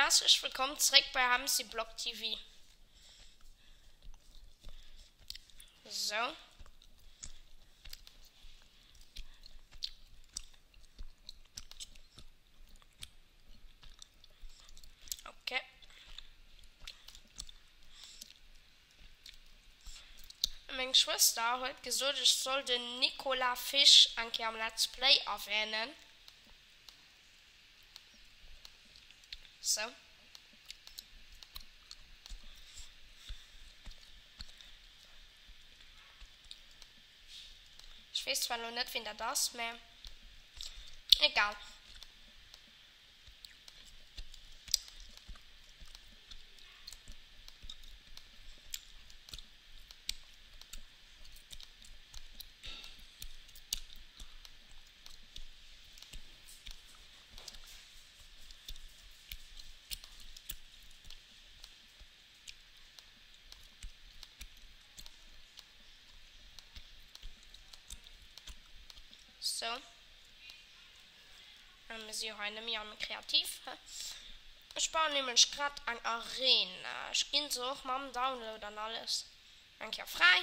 Herzlech wëllkomm zréck bei Hamsi Blog TV. Sou. Okay. Meng Schwëster huet gesot ech soll den Nicolas Fisch eng Kéier am Let's Play erwähnen. Sou. Ech weess zwar elo net wien dat ass, mä egal. Sou. Mir si jo hei nëmme am Kreativ. Ech bauen nämlech grad eng Arena. Ech ginn se och mam Download an alles eng Kéier fräi.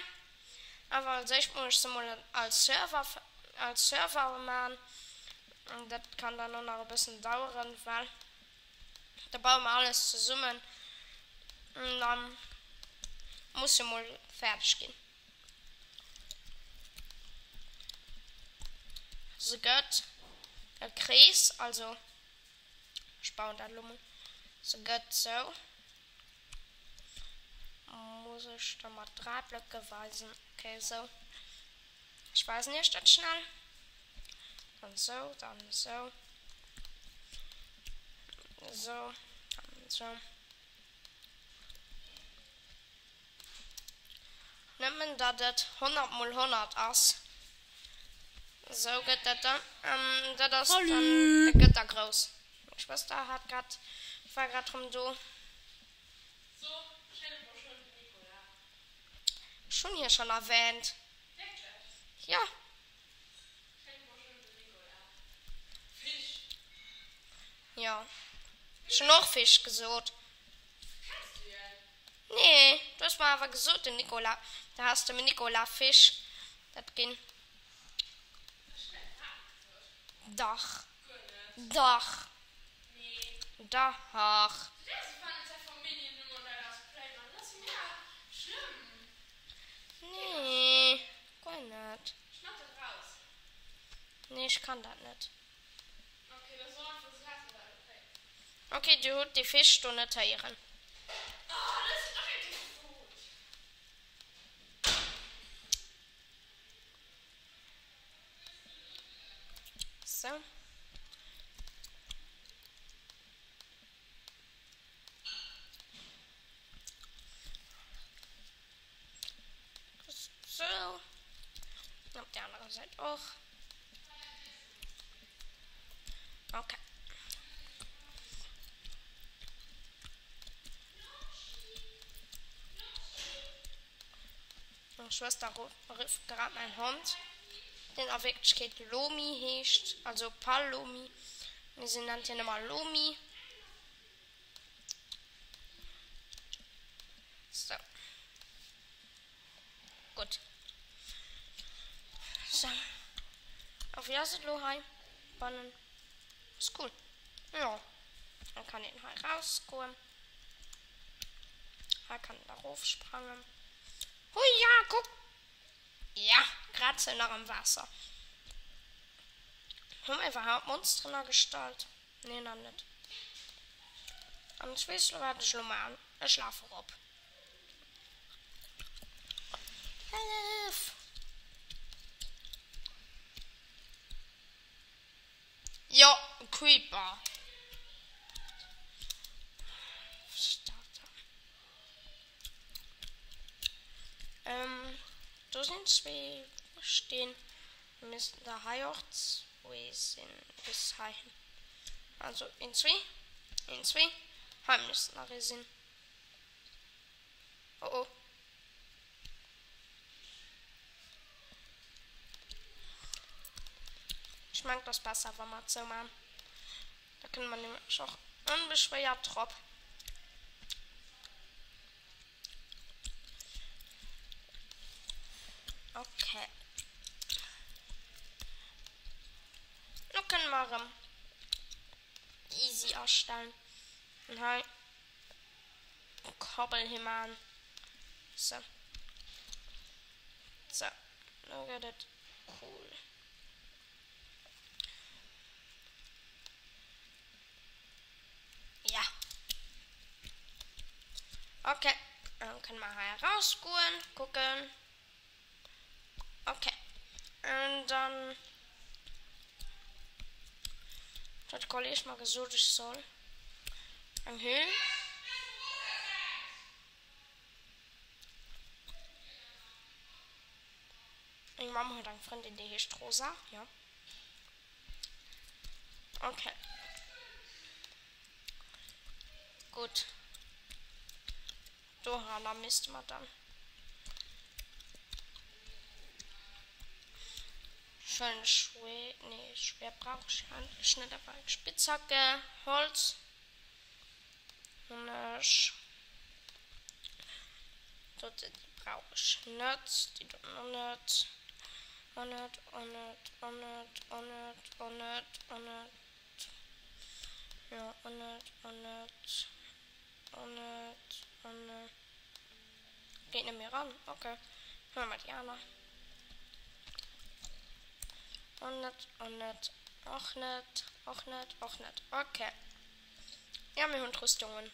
Awer als éischt muss ech se mol als Server als Server man. Dat kann dann och nach e bëssen daueren, well da baue mer alles zesummen an dann muss jo mol fäerdeg ginn. Se gëtt e Krees, also ech bauen dat elo mol, se gëtt sou, muss ech da mat 3 Blöcke weisen, ok sou, ech weisen iech dat schnell, dann sou, dann sou, sou, dann sou. Nëmmen datt et 100 mol 100 ass. Esou gëtt dat dann. Dat ass dann, dat gëtt da grouss. Meng Schwëster hat grad, war grad rëm do. Ech hunn hie schonn erwähnt. Jo. Jo. Ech hunn och Fisch gesot. Nee, du hues mer awer gesot, den Nicolas, du has dem Nicolas Fisch dat ginn. Dach. Dach. Dach. Nee, guer net. Nee, ech kann dat net. Ok, dir hutt dee Fisch do net héieren. Sou. Sou. Op der anerer Säit och. Okay. Meng Schwëster rifft grad mäin Hond, deen a Wierklechkeet Lomi heescht, also Palomi, mee si nennt hien ëmmer Lomi. Sou. Gutt. Sou. A wéi ass et elo hei bannen? Ass cool. Jo. Dann kann een hei rausgoen. Hei kann een da rofsprangen. Hui, ja, kuck! Ja, grad sou nach am Waasser. Hu mer iwwerhaupt Monsteren agestallt? Nee, nach net. An ech weess lo wat ech lo maan. Ech laf erop. Hëllef! Jo, e Creeper. Ähm, do sinn zwee Steen. Missten der hei och zwee sinn, bis heihin. Also een, zwee, een, zwee. Hei misst nach ee sinn. Oh oh. Ech mengen, et ass besser, wa mer et sou maachen. Da kënne mer nämlech och. Onbeschwéiert drop. Okay. Lo kënne mer erëm easy astellen. An hei Kobbel himan. Sou. Sou. Lo gëtt et cool. Ja. Okay. Dann kënne mer hei erausgoen. Kucken. Okay. An dann huet de Kolleg mer gesot, ech soll eng Höhl. Meng Mamm huet eng Frëndin, déi heescht Rosa, jo. Okay. Gutt. Doranner misste mer dann schön Schwer, nee, Schwer brauch ich eigentlich net, awer eng Spitzhacke, Holz hunn ech. Dote déi brauch ech net, déi doten och net, och net, och net, och net, och net, och net, och net, jo och net, och net. An et an geet net méi eran. Ok, huele mer déi aner. An net, an net, och net, och net, och net. Ok. Ja, mir hunn d'Rüstung un.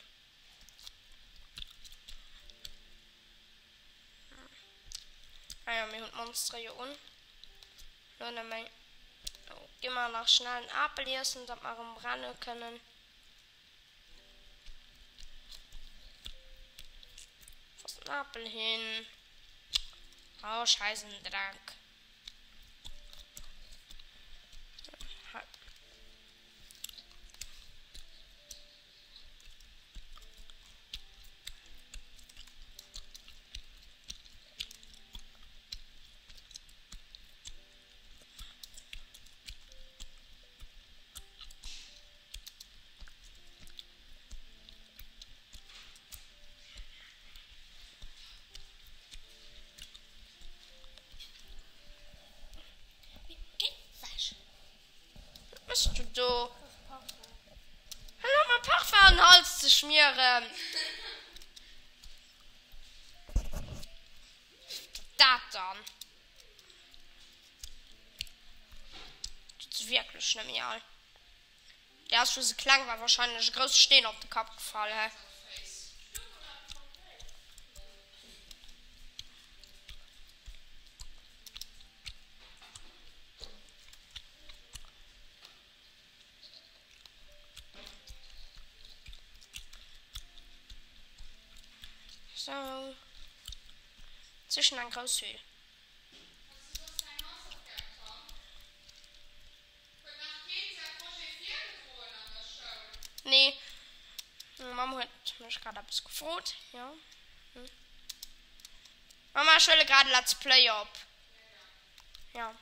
Ah jo, mir hunn d'Monstere jo un. Lo net méi. Gi mer nach schnell en Apel iessen, datt mer erëm renne kënnen. Wo ass den Apel hin? Oh, scheißen Dreck. Wat méchs du do? Hal op mer Parfum an den Hals ze schmieren! Dat dann? Dat ass wierklech net méi al. Där ass wou se kleng war wahrscheinlech e grousse Steen op de Kapp gefall, he? Sou. Sichen eng grouss Höhl. Nee. Meng Mamm huet mech grad eppes gefrot, jo. Mama, ech huele grad e Let's Play op. Ja.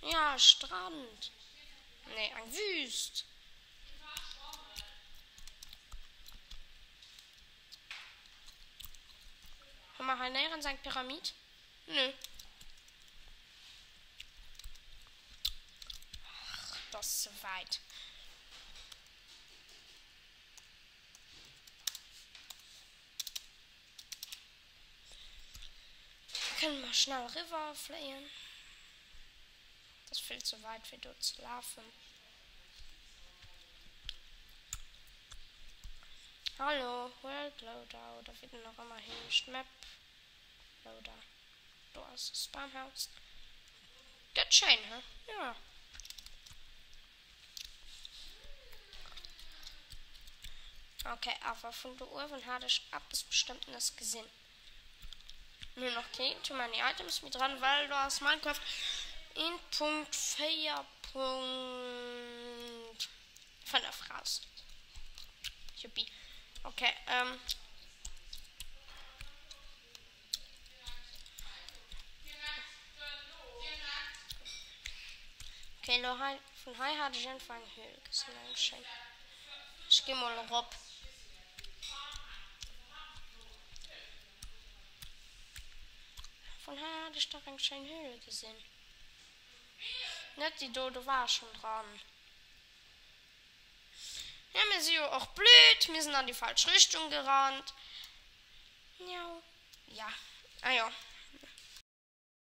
Ja, Strand. Nee, eng Wüst. Hu mer hei néierens eng Pyramid? Nö. Ach, dat ass ze wäit. Kënne mer schnell eriwwer fléien. Dat ass vill ze wäit fir do ze lafen. Hallo, World Loader oder wéi den och ëmmer heescht, Map Loader. Do ass e Spawnhaus. Gëtt schéin, he? Jo. Ok, awer vun do uewen hat ech eppes Bestëmmtenes gesinn. Mir hunn och keen Too Many Items méi dran, well do ass Minecraft 1.4.5 raus. Juppi. Ok, ähm. Mee elo hei, vun hei hat ech iergendwou eng Höhl gesinn, eng schéin. Ech gi mol erop. Vun hei hat ech dach eng schéin Höhle gesinn. Net déi do, do war ech schonn dran. Jo, mir si jo och blöd, mir sinn an déi falsch Richtung gerannt. Miau. Ja, ah jo.